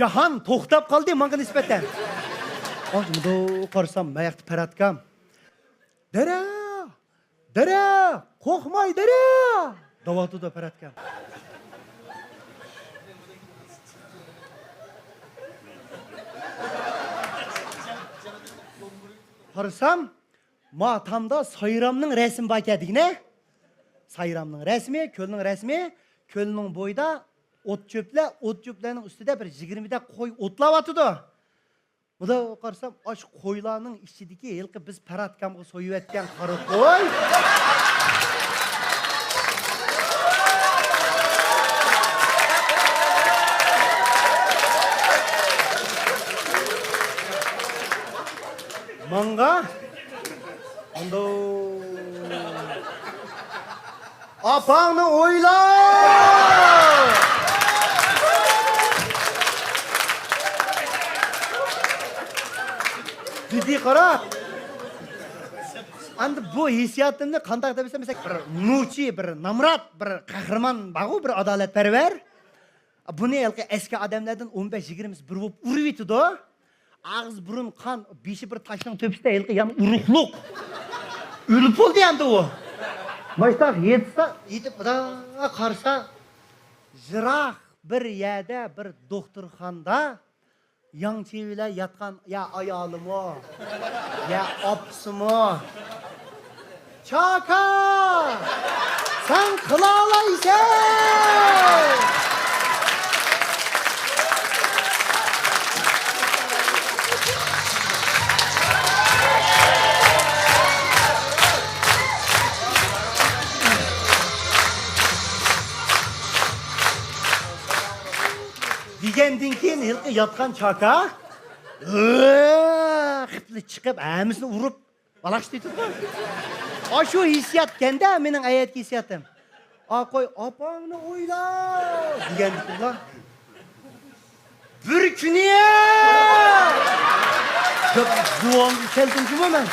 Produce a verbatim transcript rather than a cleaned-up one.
جاھان توختاپ قالدى ماڭا نىسبەتەن. ئاز مۇنداق قارىسام، ماياقتا پەرھاتكام. دەرە! دەرە! قورقماي دەرە! دەۋاتىدۇ پەرھاتكام. قارىسام، ما تامدا سايرامنىڭ رەسىمى باركەن دېگىنە. سايرامنىڭ رەسىمى، كۆلنىڭ رەسىمى، كۆلنىڭ بويىدا ئوت چۆپلەر، ئوت چۆپلەرنىڭ ئۈستىدە بىر يىگىرمىدەك قوي ئوتلاۋاتىدۇ. مۇنداق قارىسام، ئاشۇ قويلارنىڭ ئىچىدىكى ھېلىقى بىز پەرھاتكامغا سويۇۋەتكەن قارا قوي. ماڭا ئانداق ئاپاڭنى ئويلا! جىددىي قارا. ئەمدى بۇ ھېسسىياتىمنى قانداق دەپ ئېيتسام، مەسىلەن، بىر نوچى، بىر نامرات، بىر قەھرىمان بارغۇ، بىر ئادالەتپەرۋەر. بۇنى ھېلىقى ئەسكى ئادەملەردىن ئون بەش يىگىرمىسى بىر بولۇپ ئۇرۇۋېتىدۇ. ئاغزى بۇرۇن قان، بېشى بىر تاشنىڭ تۆپىسىدە ھېلىقى يەنە ئۇرۇقلۇق. ئۆلۈپ بولدى ئەمدى ئۇ. ماشتاق يېتسا، يېتىپ مۇنداق قارىسا، يىراق بىر يەردە بىر دوختۇرخانىدا ياڭ چىۋىلەر ياتقان، يا ئايالىمۇ، يا ئاپىسىمۇ. چاكا! سەن قىلالايسەن! دېگەندىن كېيىن ھېلىقى ياتقان چاكا، ھە، قىپلا چىقىپ، ھەممىسىنى ئۇرۇپ، بالاش دېتىدۇ. ئاشۇ ھېسسىياتكەندە مېنىڭ ئەيەتكى ھېسسىياتىم. ئا، قوي، ئاپاڭنى ئويلا دېگەندىكىنلا. بىر كۈنى دەپ زۇۋانغا كەلدىم جۇمۇ مەن.